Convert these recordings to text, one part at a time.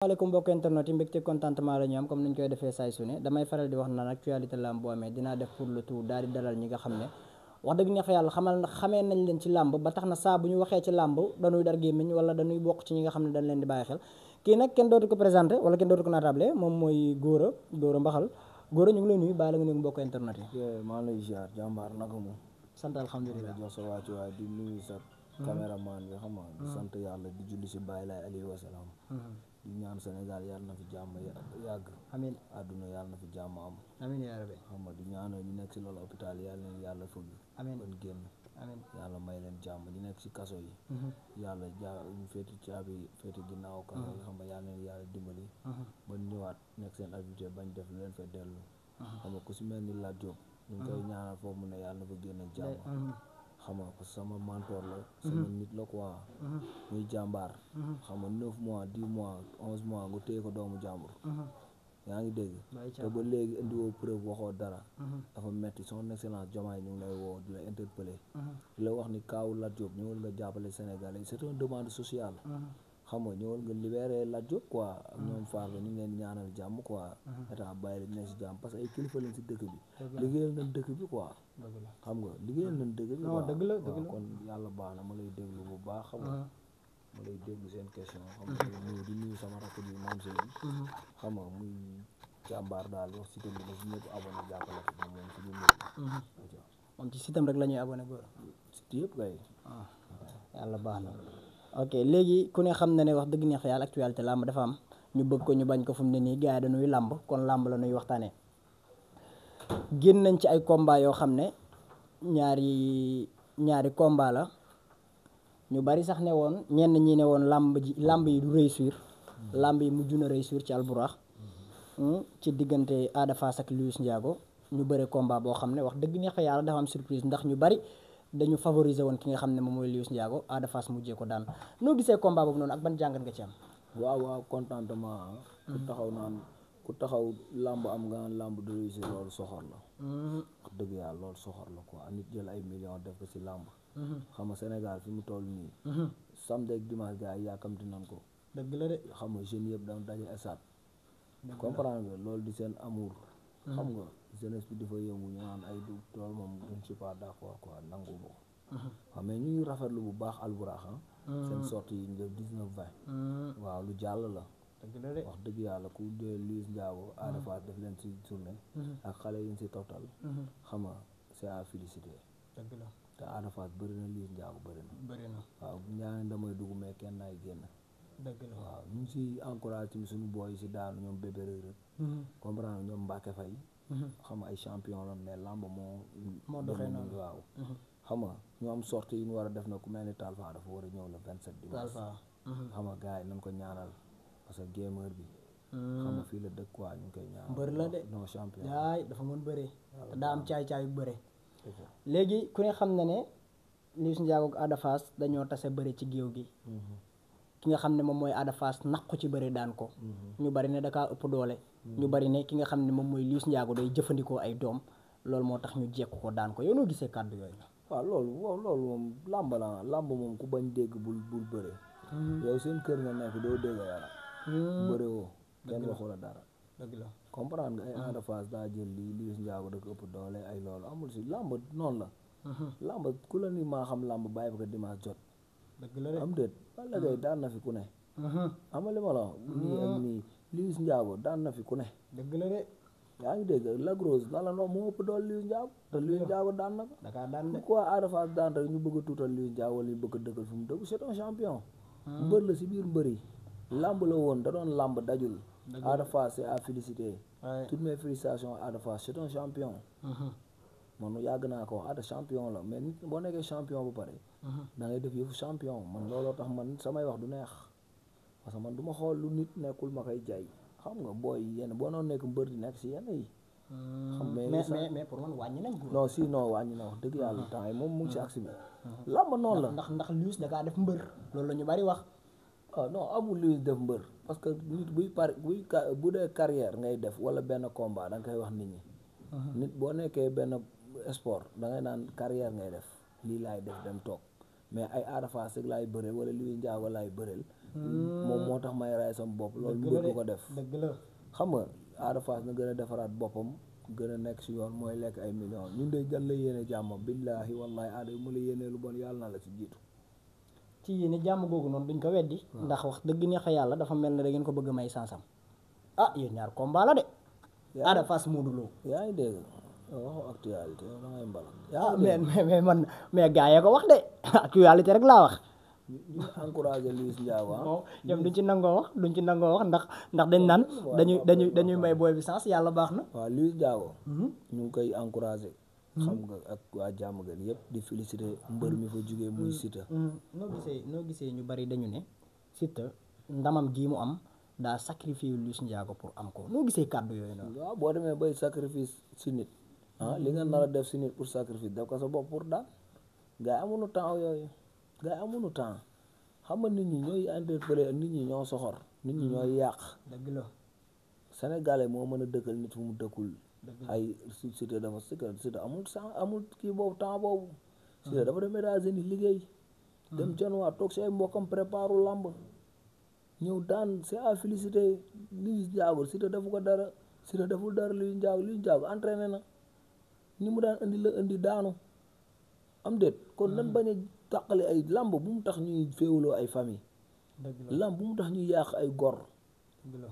maaleykum mbokk internet yi mbégte contentement la ñu am comme ni ñu koy defee saay su ne damay faral di wax naan actualité làmb boo amee dinaa def pour le tout daal di dalal ñi nga xam ne wax dëgg neex fa yàlla xamee nañ leen ci làmb ba tax na saa bu ñu waxee ci làmb dañuy dar gémmiñ wala dañuy bokk ci ñi nga xam ne dañ leen di bàyyi xel kii nag kenn dootu ko présenté wala kenn dootu ko naatable moom mooy Gora Mbaxal Gora ñu ngi lay nuyu bàyyi la nga nuyu mbokk internet yi. maa lay ziar jàmbaar naka moom. sant alhamdulilah jox sa wàccu waay di nuyu sa caméraman bi xam nga di sant yàlla di julli si Baay Laay alayhi wa salaam. di ñaan Sénégal yàlla na fi jàmm yàgg. amiin àdduna yàlla na fi jàmm am. amiin yaa rabbi. xam nga di ñaanal ñu nekk si loolu hôpital yàlla na yàlla fëgg. amiin ban génn. amiin yàlla may leen jàmm ñu nekk si kaso yi. yàlla ñu féeti caabi féeti ginnaaw kaso yi xam nga yàlla na yàlla dimbali. ba ñëwaat nekk seen activité bañ def lu leen fa dellu. xam nga ku si mel ni Lat Diop. ñu ngi koy ñaanal foofu mu ne yàlla na fa génn jàmm. xam nga parce que sama mentor la. sama nit la quoi. muy jàmbaar. xam nga 9 mois 10 mois 11 mois nga téye ko doomu jàmbur. yaa ngi dégg. te ba léegi indiwoo preuve waxoo dara. dafa metti son excellence Diomaye ñu ngi lay woo di la interpeller. di la wax ni kaawu Lat Diop ñëwal nga jàppale Sénégalais c'est une demande sociale. xam nga ñëwal nga libéré Lat Diop quoi ak ñoom faar la ñu ngi leen ñaanal jàmm quoi. état bàyyi la ñu nekk si jàmm parce que ay kilifa leen si dëkk bi. liggéeyal nañ dëkk bi quoi. xam nga liggéeyal nañ dëkk bi. non dëgg la kon yàlla baax na ma lay déglu bu baax xam nga. ma lay déglu seen question xam nga di nuyu sama rakk bi moom si xam nga muy jàmbaar daal wax si tamit si ñëpp abonné jàppale ko moom suñu mbir. moom ci sitam rek la ñuy abonné Gora. si yëpp kay. yàlla baax na. ok léegi ku ne xam na ne wax dëgg neex yàlla actualité làmb dafa am ñu bëgg ko ñu bañ ko fu mu ne nii gars yi dañuy làmb kon làmb la ñuy waxtaanee génn nañ ci ay combat yoo xam ne ñaari combat la ñu bari sax ne woon ñenn ñi ne woon làmb yi du réussir làmb yi mujj na réussir ci alburax ci diggante Ada Fass ak Liss Ndiago ñu bëre combat boo xam ne wax dëgg neex yàlla dafa am surprise ndax ñu bari dañu favoriser woon ki nga xam ne moom mooy Liss Ndiago Ada Fass mujjee ko daan noo gisee combat boobu noonu ak ban jàngat nga ci am. waaw contentement. ku taxaw làmb am nga làmb du réussir loolu soxor la. wax dëgg yàlla loolu soxor la quoi nit jël ay millions def ko ci làmb. xam nga Sénégal fi mu toll nii. samedi ak dimanche gars yi yàkkamti nañ ko. dëgg la de xam nga jeunes yëpp dañu daje stade. comprendre nga loolu di seen amour. xam nga jeunesse bi dafa yëngu ñu naan ay du tool moom je ne suis pas d'accord quoi nangu ko. waaw mais ñu ngi rafetlu bu baax alburax seen sortie yi ñu def 19-20. waaw lu jàll la. dëgg la de wax dëgg yàlla ku dee Liss Ndiago Ada Fass def leen ci journée. ak xale yi ñu ci toftal. xam nga c'est à féliciter. dëgg la te Ada Fass bëri na Liss Ndiago bëri na. waaw ñaari damay dugg mais kenn naay génn. dëgg la waaw ñu ngi si encouragé ci suñu boy yi si daanu ñoom bébé rek. comprendre ñoom Mbacke Faye. xam nga ay champion la mais lamb moo doxee noonu waaw. xam nga ñu am sortie yi ñu war a def na ku mel ni Talfa dafa war a ñëw le 27 dimanche. xam nga gars yi nañ ko ñaanal parce que gamer bi. xam nga fii la dëkk quoi ñu ngi koy ñaanal. mbër la de non champion yaay dafa mën bëree. te daa am caay-caay yu bëre. léegi ku ne xam na ne Liss Ndiago ak Ada Fass dañoo tase bëre ci géew gi. ki nga xam ne moom mooy Ada Fass naq ko ci bëri daan ko. ñu bari ne da kaa ëpp doole. ñu bari ne ki nga xam ne moom mooy Liss Ndiago day jëfandikoo ay doom loolu moo tax ñu jekku ko daan ko yow noo gisee kàddu yooyu. waaw loolu moom làmb la làmb moom ku bañ dégg bul bëre. yow seen kër nga nekk doo dégg yàlla. bëre woo kenn waxu la dara. dëgg la comprendre nga ay Ada Fass daa jël lii Liss Ndiago da ko ëpp doole ay loolu amul si làmb noonu la. làmb ku la ni maa xam làmb bàyyi ba ko dimanche jot. dëgg la de am déet Balla Gaye daan na fi ku ne. amali ma la nii ak nii Liss Ndiago daan na fi ku ne. dëgg la de. yaa ngi dégg Lac Rose la la moo ëpp doole Liss Ndiago te Liss Ndiago daan na ko. Dakar daan de pourquoi Ada Fass daan rek ñu bëgg a tuutal Liss Ndiago wala ñu bëgg a dëggal fu mu dëgg c'est un champion. mbër la si biir mbër yi. làmb la woon da doon làmb dajul. Ada Fass c'est à féliciter. toutes mes félicitations à Ada Fass c'est un champion. man yàgg naa ko Ada champion la mais nit boo nekkee champion bu pare. da ngay def yëfu champion man looloo tax man samay wax du neex parce que man du ma xool lu nit nekkul ma koy jaay xam nga booy yenn boo noonu nekk mbër di nekk si yenn yi. xam mais pour man wàññi nañ ko. non si non wàññi na wax dëgg yàlla temps yi moom mu ngi si aksi bi. làmb noonu la ndax Liss da kaa def mbër loolu la ñu bari wax. ah non amul Liss def mbër parce que nit bu dee carrière ngay def wala benn combat da nga koy wax nit ñi. nit boo nekkee benn sport da ngay naan carrière ngay def lii laay def dem toog mais ay Ada Fass rek laay bëreel wala Liss Ndiago laay bëreel moom moo tax may raay sama bopp loolu mbër du ko def dëgg la xam nga Ada Fass na gën a defaraat boppam gën a nekk si yoon mooy lekk ay millions ñun de gan la yéene jàmm billaahi wallaahi aada yu mu la yéenee lu bon yàlla na la si jiitu ci yéene jàmm googu noonu duñ ko weddi ndax wax dëgg neex yàlla dafa mel ne da ngeen ko bëgg may sansam ah yéen ñaar combat la de Ada Fass Modou Lo yaa ngi dégg waxu actualité yow da ngay mbala ah mais man mais gars yee ko wax de actualité rek laa wax ñu encouragé Luis Ndiago moom ñoom duñ ci nangoo wax ndax dañ naan dañuy may booy bi sens yàlla baax na waaw Luis Ndiago ñu ngi koy encouragé xam nga ak waa jàmm gan yëpp di félicité mbër mi fa jógee muy Siteu noo gisee ñu bari dañu ne Siteu ndamam gii mu am daa sacrifié Luis Ndiago pour am ko noo gisee kàddu yooyu noonu waaw boo demee bay sacrifice si nit li nga nar a def si nit pour sacrifice def ko sa bopp pour daan gars yi amuñu temps yooyu gars yi amuñu temps xam nga nit ñi ñooy interpellé nit ñi ñoo soxor nit ñi ñooy yàq dëgg la sénégalais moo mën a dëkkal nit fu mu dëkkul ay Siteu dafa Siteu amul kii boobu temps boobu Siteu dafa dem États-Unis liggéey dem januar toog si ay mbokkam préparu lamb ñëw daan c'est à féliciter Luis Ndiago Siteu defu ko dara Siteu deful dara Luis Ndiago entraîné na ni mu daan indi la indi daanu am déet kon nan bañ a tàqale ay lamb bu mu tax ñuy féewloo ay famille lamb bu mu tax ñuy yàq ay gor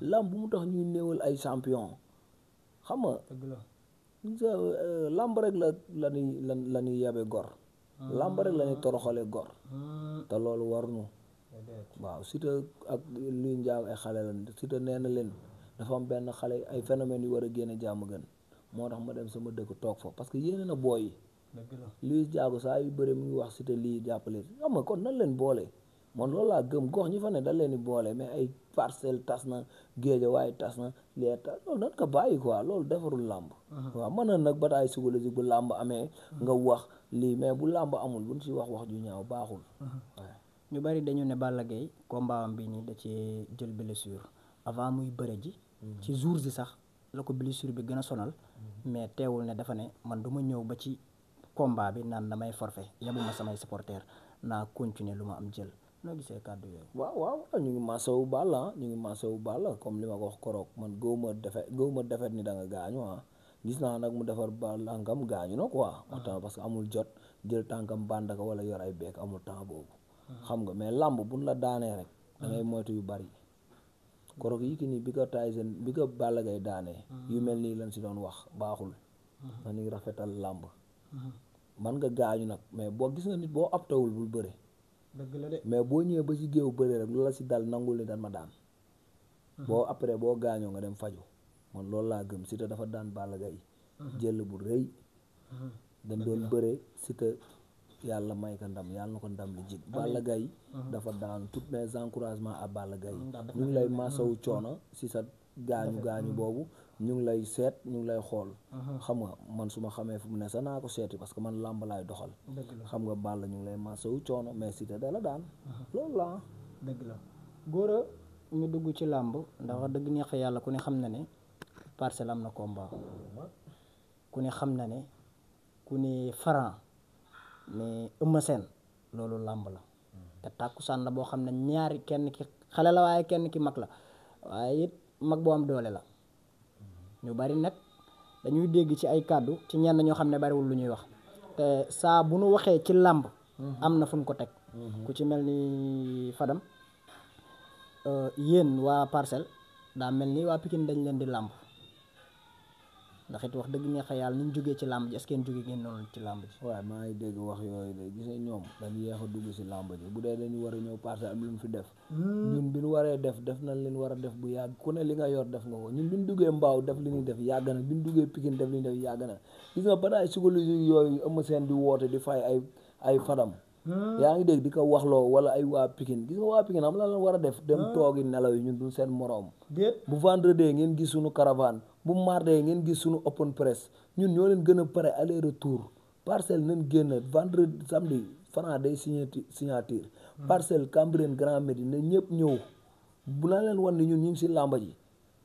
lamb bu mu tax ñuy néewal ay champion xam nga lamb rek la ñuy yabe gor lamb rek la ñuy toroxale gor te loolu war nu waaw Siteu ak Luis Ndiago ay xale la Siteu nee na leen dafa am benn xale ay phénomènes yu war a génne jàmm gën moo tax ma dem sama dëkk toog fa parce que yéene na booy yi Luis Ndiago saa yu bëri mu ngi wax Siteu lii jàppale xam nga kon nan leen boole man loolu laa gëm gox ñi fa ne da leen di boole mais ay Parcelles tas na Guédiawaye tas na lee tas loolu nan ko bàyyi quoi loolu defarul làmb waaw mën na nag bataille psychologique bu làmb amee nga wax lii mais bu làmb amul buñ si wax ju ñaaw baaxul waaw ñu bari dañu ne Balla Gaye combat am bi nii da ci jël blessure avant muy bëre ji ci jour si sax la ko blessure bi gën a sonal mais teewul ne dafa ne man du ma ñëw ba ci combat bi naan damay forfait yabuma samay supporter naa continuer lu ma am jël noo gisee kàddu yooyu waaw ñu ngi masawu Balla comme li ma ko wax koroog man gëwuma defet ni da nga gaañu gis naa nag mu defar Balla ngam gaañu na quoi waxtaan parce que amul jot jël tànkam bàndaka wala yor ay beek amul temps boobu xam nga mais làmb buñ la daanee rek da ngay moytu yu bari koroog Yékini bi ko Tyson bi ko Balla Gaye daanee yu mel nii lañ si doon wax baaxul na ni rafetal làmb man nga gaañu nag mais boo gis nga nit boo aptawul bul bëre dëgg la de mais boo ñëwee ba si géew bëre rek lu la si dal nangul ni dan ma daan boo après boo gaañoo nga dem faju man loolu laa gëm Siteu dafa daan Balla Gaye jël bu rëy dañ doon bëre Siteu yàlla may ko ndam yàlla na ko ndam li jig Balla Gaye dafa daan tous mes encouragements à Balla Gaye ñu ngi lay masawu coono si sa gaañu boobu ñu ngi lay seet ñu ngi lay xool xam nga man su ma xamee fu mu ne sax naa ko seeti parce que man làmb laay doxal xam nga Balla ñu ngi lay masawu coono mais Siteu dala daan loolu la dëgg la góora ñu dugg ci làmb ndax wax dëgg neex yàlla ku ne xam na ne Parcelles am na combat ku ne xam na ne ku ne Franc ne Eumeu Sène loolu làmb la te tàkkusaan la boo xam ne ñaari kenn ki xale la waaye kenn ki mag la waaye it mag boo am doole la ñu bari nag dañuy dégg ci ay kàddu ci ñenn ñoo xam ne bariwul lu ñuy wax te saa bu nu waxee ci làmb am na fu ñu ko teg ku ci mel ni Fadam yéen waa Parcelles daa mel ni waa Pikine dañ leen di làmb ndax it wax dëgg neex yàlla ni ñu jógee ci làmb ji est-ce que ngeen jógee ngeen noonu ci làmb ji waaw maa ngi dégg wax yooyu de gis nga ñoom dañu yeex a dugg si làmb ji bu dee dañu war a ñëw Parcelles am lu ñu fi def ñun bi ñu waree def nañ leen war a def bu yàgg ku ne li nga yor def nga ko ñun bi ñu duggee Mbaaw def li ñuy def yàgg na bi ñu duggee Pikine def li ñuy def yàgg na gis nga bataille psychologique yooyu Eumeu Sène di woote di fay ay Fadam yaa ngi dégg di ko waxloo wala ay waa Pikine gis nga waa Pikine am la war a def dem toogi nelaw yi ñun duñ seen moroom bu vendredi ngeen gis suñu caravane bu mardi ngeen gis suñu open press ñun ñoo leen gën a pare aller retour Parcelles nañ génn vendredi samedi Franc day signature Parcelles Cambérène Grand Médine na ñëpp ñëw bu naa leen wan ni ñun ñu ngi si làmba ji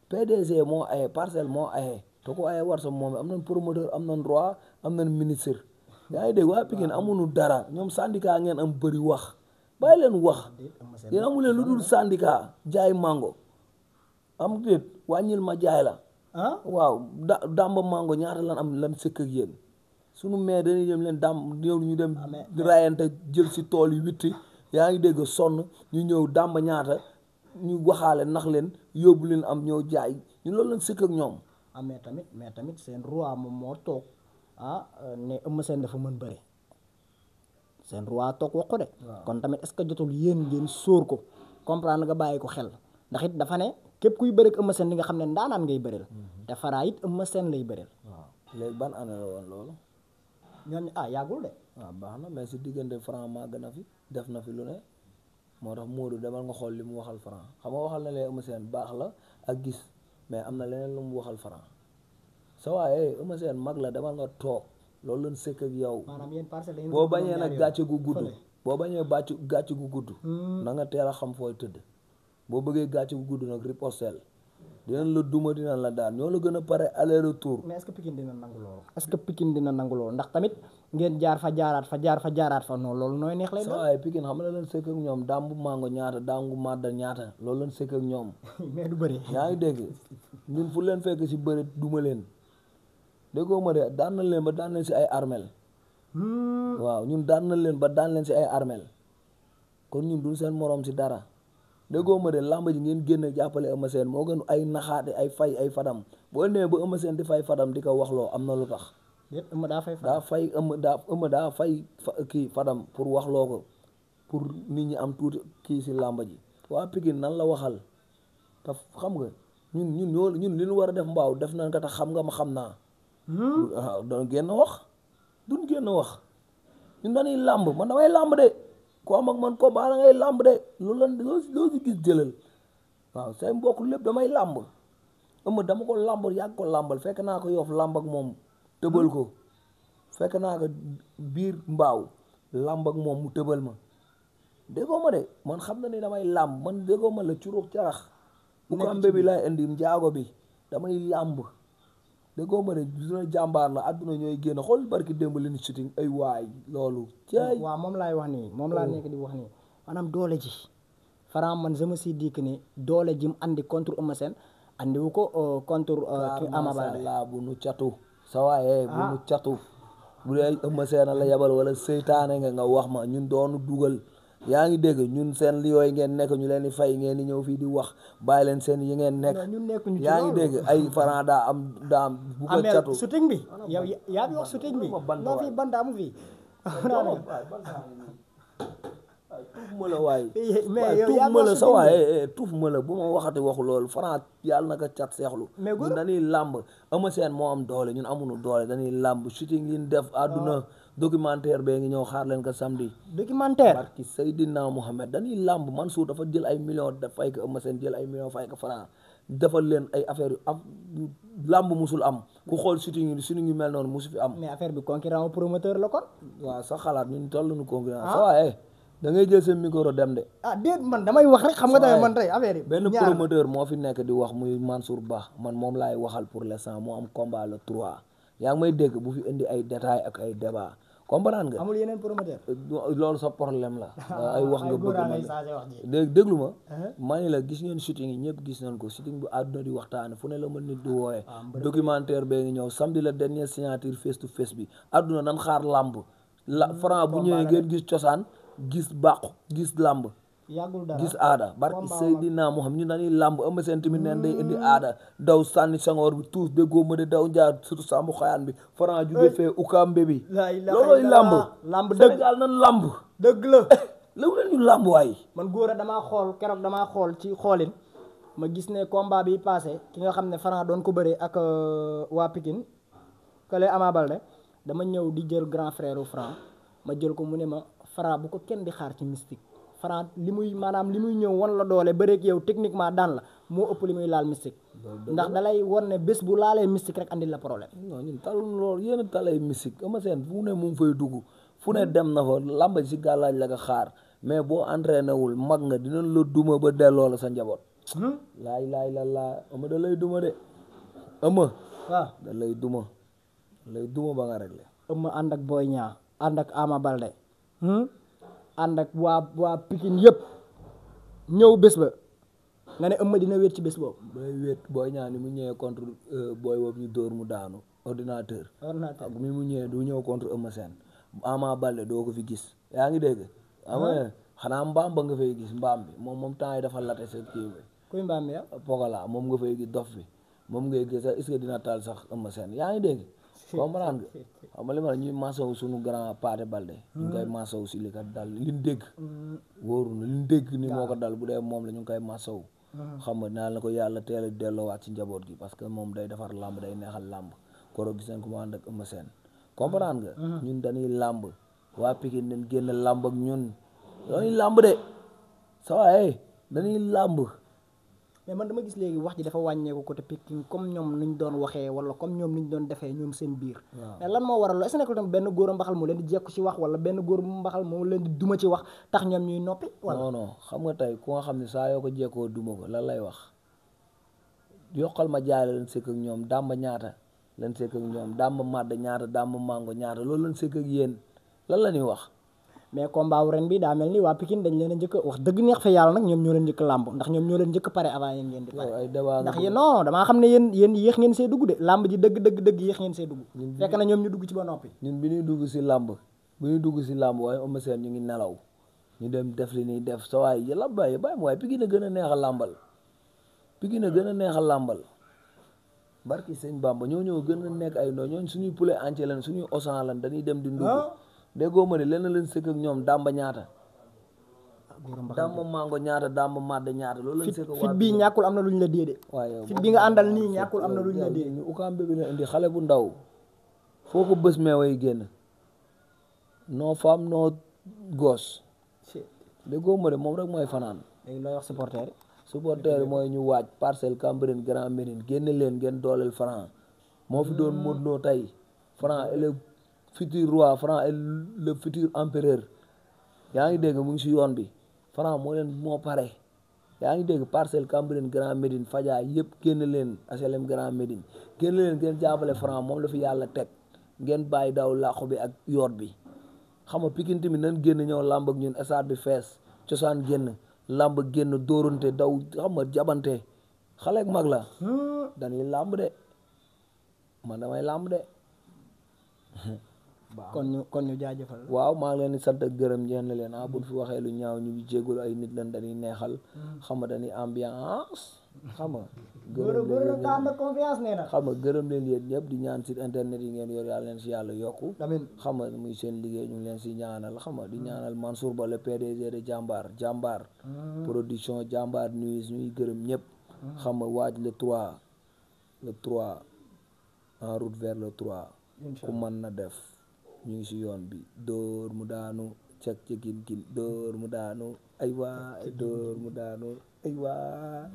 PDG moo aye Parcelles moo aye te ko aye war sa moom am nañ promoteur am nañ roi am nañ ministre yaa ngi dégg waa Pikine amuñu dara ñoom syndicat ngeen am bëri wax bàyyi leen wax yéen amu leen lu dul syndicat jaay mango am déet wàññil ma jaay la waaw dàmba mango ñaata lan am lan sëkk ak yéen sunu mais dañuy dem leen ñëw ñu dem rayante jël si tool yi witti yaa ngi dégg sonn ñu ñëw dàmba ñaata ñu waxaale nax leen yóbbu leen am ñëw jaay ñu loolu lañ sëkk ak ñoom mais tamit seen roi moom moo toog ne Eumeu Sène dafa mën bëre seen roi toog wax ko de kon tamit est-ce que jotul yéen ngeen sóor ko comprendre nga bàyyi ko xel ndax it dafa ne képp kuy bëre ak Eumeu Sène li nga xam ne ndaanaan ngay bëreel te Fara it Eumeu Sène lay bëreel waaw léegi ban année la woon loolu ñooñu yàggul de waaw baax na mais si diggante Franc màgg na fi def na fi lu ne moo tax Modou demal nga xool li mu waxal Franc xam nga waxal na leen Eumeu Sène baax la ak gis mais am na leneen lu mu waxal Franc sa waaye Eumeu Sène mag la demal nga toog loolu lañ sëkk ak yow boo bañee nag gàcce gu gudd boo bañee gàcce gu gudd na nga teel a xam fooy tëdd boo bëggee gàcce gu gudd nag ripostel dinañ la duma dinañ la daan ñoo la gën a pare aller retour mais est-ce que Pikine dina nangu loolu est-ce que Pikine dina nangu loolu ndax tamit ngeen jaar fa jaaraat fa noonu loolu nooy neex lay doon waaye Pikine xam nga leen sëkk ak ñoom dambu mango ñaata dangu madda ñaata loolu leen sëkk ak ñoom mais du bëri yaa ngi dégg ñun fu leen fekk si bëri duma leen déggoo ma de daan nañ leen ba daan leen si ay armel waaw ñun daan nañ leen ba daan leen si ay armel kon ñun duñ seen morom si dara déggoo ma de làmb ji ngeen génn jàppale Eumeu Sène moo gën ay naxaate ay fay ay fadam boo nee ba Eumeu Sène di fay fadam di ko waxloo am na lu tax daa fay kii fadam pour waxloo ko pour nit ñi am tuuti kii si làmb ji waa Pikine nan la waxal te xam nga ñun li ñu war a def mbaaw def nañ ko tax xam nga ma xam naa waaw doon génn wax duñ génn wax ñun dañuy làmb man damay làmb de ko am ak man ko baa da ngay làmb de loo si gis jëlal waaw say mbokk lépp damay làmb Eumeu dama ko làmb yàgg ko làmbal fekk naa ko Yoff làmb ak moom tëbal ko fekk naa ko biir mbaaw làmb ak moom mu tëbal ma déggoo ma de man xam na ni damay làmb man déggoo ma la curuux carax bu ko ambe bi laay indi njaago bi damay làmb déggoo ma de dina jàmbaar la àdduna ñooy génn xool barki démb leen shooting ay waay loolu caay waaw moom laay wax nii moom laa nekk di wax nii maanaam doole ji Franc man je me suis dit que ni doole ji mu andi contre Eumeu Sène andi wu ko contre ki Ama Baldé la bu nu catu sa waaye bu nu catu bu dee Eumeu Sène la yabal wala seytaane nga wax ma ñun doonu dugal yaa ngi dégg ñun seen li yooyu ngeen nekk ñu leen di fay ngeen di ñëw fii di wax bàyyi leen seen yi ngeen nekk yaa ngi dégg ay Franc daa am bu ko catu shooting bi yow yaa bi wax shooting bi noo fi banta amu fi tuuf ma la waay tuuf ma la sa waay tuuf ma la bu ma waxati waxu loolu Franc yàlla na ko cat seexlu ñun dañuy làmb Eumeu Sène moo am doole ñun amuñu doole dañuy làmb shooting yi ñu def àdduna documentaire bee ngi ñëw xaar leen ko samedi documentaire barki Seydina Mohamed dañuy làmb Mansour dafa jël ay millions def fay ko Eumeu Sène jël ay millions fay ko Franc defal leen ay affaire yu am làmb musul am ku xool shooting yi suñu ngi mel noonu musu fi am mais affaire bi concurrent promoteur la kon waaw sa xalaat ñun toll nu concurrent sa waaye da ngay jël seen micro dem de déet man damay wax rek xam nga tamit man tey affaire yi benn promoteur moo fi nekk di wax muy Mansour Ba man moom laay waxal pour l'instant moo am combat le 3 yaa ngi may dégg bu fi indi ay détails ak ay débat comprendre nga amul yeneen promoteur loolu sa problème la ay wax nga bëgg man déglu ma maa ni la gis ngeen shooting yi ñëpp gis nañ ko shooting bu àdduna di waxtaane fu ne la ma nit di wooye documentaire bee ngi ñëw samedi la dernière signature face to face bi àdduna nan xaar làmb la Franc bu ñëwee ngeen gis cosaan gis bàqu gis làmb yàggul dara gis aada barki Seydina Muhammad ñu dañuy làmb Eumeu Sène tamit neen day indi aada daw sànni sangoor bi tuus déggoo ma de daw njaar surtout sambu xayaan bi Franc jóge fee ukambe bi loolooy làmb Sénégal nan làmb dëgg la law leen ñu làmb waay man góor a damaa xool keroog damaa xool ci xoolin ma gis ne combat bi passé ki nga xam ne Franc doon ko bëree ak waa Pikine kële Ama Baldé dama ñëw di jël grand frère u Franc ma jël ko mu ne ma Franc bu ko kenn di xaar ci mystique Franc li muy ñëw wan la doole bëreeg yow techniquement daan la moo ëpp li muy laal mystique ndax dalay won ne bés bu laalee mystique rek andil la problème non ñun talul loolu yéen a talay mystique Eumeu Sène fu ne mu ngi fay dugg fu ne dem na fa làmb si gàllaaj la ko xaar mais boo entraîné wul mag nga dinañ la duma ba delloo la sa njaboot laay la Eumeu da lay duma de Eumeu waaw da lay duma ba nga réglé Eumeu ànd ak Boy Niang ànd ak Ama Baldé ànd ak waa Pikine yëpp ñëw bés ba nga ne Eumeu dina wéet ci bés boobu. day wéet Boy Niang ni mu ñëwee contre booy boobu ñu dóor mu daanu ordinateur ak mi mu ñëwee du ñëw contre Eumeu Sène Ama Baldé doo ko fi gis yaa ngi dégg xanaa mbaam ba nga fay gis mbaam bi moom temps yi dafa late sa kii bi kuy mbaam mi Pokola moom nga fay gis dof bi moom ngay gis sax est-ce que dina taal sax Eumeu Sène yaa ngi dégg comprendre nga xam nga li ma ñuy masawu suñu grand Pathé Baldé ñu ngi koy masawu si li kat dal liñ dégg wóoru na liñ dégg ni moo ko dal bu dee moom la ñu ngi koy masawu xam nga naa la ko yàlla teel a delloowaat ci njaboot gi parce que moom day defar làmb day neexal làmb koro gis nañ ko mu ànd ak Eumeu Sène comprendre nga ñun dañuy làmb waa Pikine dañ génn làmb ak ñun dañuy làmb de sa waay dañuy làmb mais man dama gis léegi wax ji dafa wàññeeku côté Pikine comme ñoom nuñ doon waxee wala comme ñoom nuñ doon defee ñoom seen biir mais lan moo waral est-ce que nekkul tam benn góor a mbaxal moo leen di jekku ci wax wala benn góor mbaxal moo leen di duma ci wax tax ñoom ñuy noppi wala non xam nga tey ku nga xam ne saa yoo ko jekkoo duma ko lan lay wax yokkal ma jaay la leen sëkk ak ñoom dàmba ñaata leen sëkk ak ñoom dàmba màdd ñaata dàmba mango ñaata loolu leen sëkk ak yéen lan la ñuy wax mais combat wu ren bi daa mel ni waa Pikine dañ leen a njëkk wax dëgg neex fa yàlla nag ñoom ñoo leen njëkk làmb ndax ñoom ñoo leen njëkk pare avant yéen ngeen di pare ndax yéen non damaa xam ne yéen yéex ngeen see dugg de làmb ji dëgg yéex ngeen see dugg fekk na ñoom ñu dugg ci ba noppi ñun bi ñuy dugg si làmb waaye Eumeu Sène ñu ngi nelaw ñu dem def li ñuy def sa waay yàlla bàyyi ma waaye Pikine a gën a neex a làmbal Pikine a gën a neex a làmbal barki sëñ Bamba ñoo ñëw gën a nekk ay ndoo ñooñ suñuy poulet entier lan suñuy osan lan dañuy dem di ndugg déggoo ma ne leen sëkk ak ñoom dàmba ñaata dàmba mango ñaata dàmba màdd ñaata loolu lañ sëkk fit bii ñàkkul am na lu ñu la dee de waaye fit bi nga àndal nii ñàkkul am na lu ñu la dee ñu ukaam bébi la indi xale bu ndaw foo ko bés meeway génn non femme non gosse déggoo ma de moom rek mooy fanaan léegi looy wax supporter yi mooy ñu waaj Parcelles Cambérène Grand Médine génne leen ngeen dooleel Franc moo fi doon Modou Lo tey Franc et le futur roi Franc et le futur empereur yaa ngi dégg mu ngi si yoon bi Franc moo pare yaa ngi dégg Parcelles Cambérène Grand Médine Fadia yëpp génn leen HLM Grand Médine génn leen ngeen jàppale Franc moom la fi yàlla teg ngeen bàyyi daw làqu bi ak yoot bi xam nga Pikine tamit nan génn ñëw làmb ak ñun stade bi fees cosaan génn làmb génn dóorante daw xam nga jabante xale ak mag la dañuy làmb de man damay làmb de kon ñu jaajëfal waaw maa ngi leen di sant ak gërëm ñeen leen buñ fi waxee lu ñaaw ñu ngi jégalu ay nit lan dañuy neexal xam nga dañuy ambiance xam nga xam nga gërëm leen yéen ñëpp di ñaan site internet yi ngeen yor yàlla leen si yàlla yokku xam nga muy seen liggéey ñu ngi leen si ñaanal xam nga di ñaanal Mansour Ba le PDG de jàmbaar production jàmbaar news ñuy gërëm ñëpp xam nga waaj le 3 en route vers le 3 ku mën na def ñu ngi si yoon bi dóor mu daanu cek ci kin dóor mu daanu ay waa dóor mu daanu ay waa